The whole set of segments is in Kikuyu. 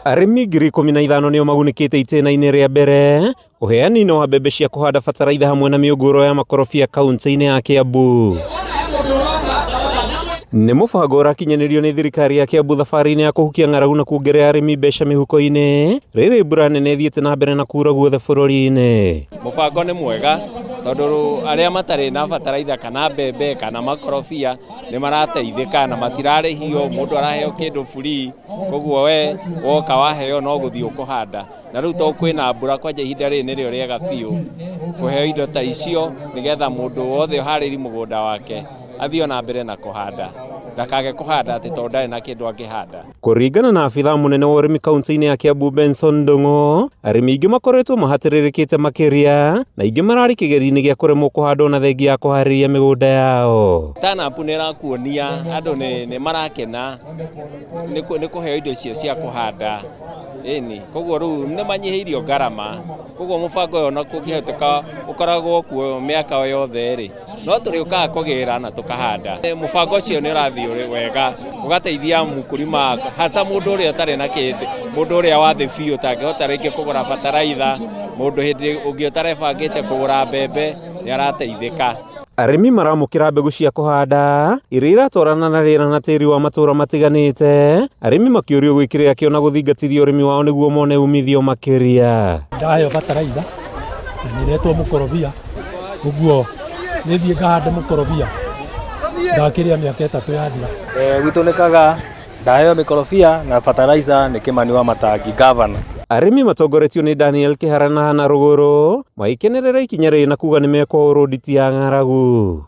Arĩmi 15,000 nĩo magunĩkĩte itĩna-inĩ rĩa mbere ũheani-inĩ wa mbembe cia kũhanda bataraitha hamwe na mĩũngũrwa ya makorobia kaunti-inĩ ya Kiambu. Nĩ mũbango ũrakinyanĩrio nĩ thirikari ya Kiambu thabarĩ-inĩ ya kũhukia ng'aragu na kuongerera arĩmi mbeca mĩhuko-inĩ rĩrĩ mbura nene ĩthiĩte na mbere na kura guothe bũrũri-inĩ. Mũbango nĩ mwega tondũ arĩa matarĩ na bataraitha kana mbembe kana makorobia nĩ marateithĩka na matirarĩhio, mũndũ araheo kĩndũ free, koguo we woka waheo no gũthiĩ ũkũhanda. Na rĩu tondũ kwĩna mbura kwanja ihinda rĩrĩ nĩrĩo rĩega biũ kũheo indo ta icio nĩgetha mũndũ wothe ũharĩri mũgũnda wake athiĩ ona mbere na kũhanda, ndakage kũhanda atĩ tondũ ndarĩ na kĩndũ angĩhanda. Kũringana na abithaa mũnene wa ũrĩmi kaunti-inĩ ya Kiambu Benson Ndung'u, arĩmi aingĩ makoretwo mahatĩrĩrĩkĩte makĩria na aingĩ mararĩ kĩgerio-inĩ gĩa kũremwo kũhanda ona thengia ya kũharĩria mĩgũnda yao. TurNap nĩ ĩrakuonia andũ nĩ marakena nĩ kũheo indo icio cia kũhanda ĩni, koguo rĩu nĩ manyihĩirio ngarama, koguo mũbango ũyũ ona kũngĩhoteka ũkoragwo kuo mĩaka o yothe rĩ, no tũrĩũkaga kũgĩra na tũkahanda. Mũbango ũcio nĩ ũrathiĩ wega, ũgateithia mkulima hasa mũndũ ũrĩa ũtarĩ na kĩndũ, mũndũ ũrĩa wa thĩ biũ ũtangĩhota rĩngĩ kũgũra bataraitha, mũndũ hĩndĩ ũngĩ ũtarebangĩte kũgũra mbembe nĩ arateithĩka. Arĩmi maramũkĩra mbegũ cia kũhanda iria iratwarana na rĩera na tĩri wa matũra matiganĩte, arĩmi makĩũrio gwĩkĩrĩra kĩo na gũthingatithia ũrĩmi wao nĩguo mone umithio makĩria. Ndaheo bataraitha na nĩ ĩretwo mũkorobia, ũguo nĩ thiĩ ngahande mũkorobia ndakĩrĩa mĩaka 3 yathira. Gwitũ nĩ Kagaa, ndaheo mĩkorobia na fertilizer nĩ Kĩmani wa Matangi governor. Arĩmi matongoretio nĩ Daniel Kĩhara na Hannah Rũgũrũ magĩkenerera ikinya rĩrĩ na kuga nĩ mekũhũrwo nditi ya ng'aragu.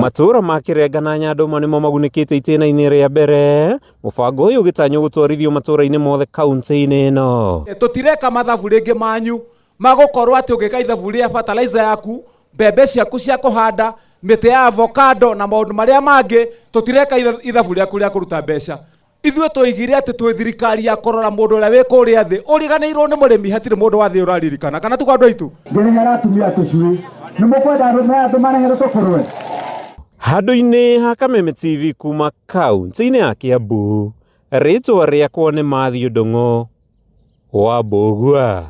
Matũũra ma Kĩrenga na Nyandũma nĩmo magunĩkĩte itĩna-inĩ rĩa mbere, mũbango ũyũ ũgĩtanywo gũtwarithio matũũra-inĩ mothe kaunti-inĩ ĩno. Tũtireka mathabu rĩngĩ manyu magũkorwo atĩ ũngĩka ithabu rĩa fertilizer yaku, mbembe ciaku cia kũhanda, mĩtĩ ya avocado na maũndũ marĩa mangĩ, tũtireka ithabu rĩaku rĩa kũruta mbeca. Ithuĩ twoigire atĩ twĩ thirikari ya kũrora mũndũ ũrĩa wĩ kũrĩa thĩ, ũriganĩirwo nĩ mũrĩmi, hatirĩ mũndũ wa thĩ ũraririkana, kana tiguo andũ aitũ? Ngĩrehera atumia tũcui, nĩ mũkwenda arũme aya tũmarehere tũkũrwe? Handũ-inĩ ha Kameme TV kuma kaunti-inĩ ya Kiambu, rĩtwa rĩakwa nĩ Matthew Ndung'u wa Mbũgua.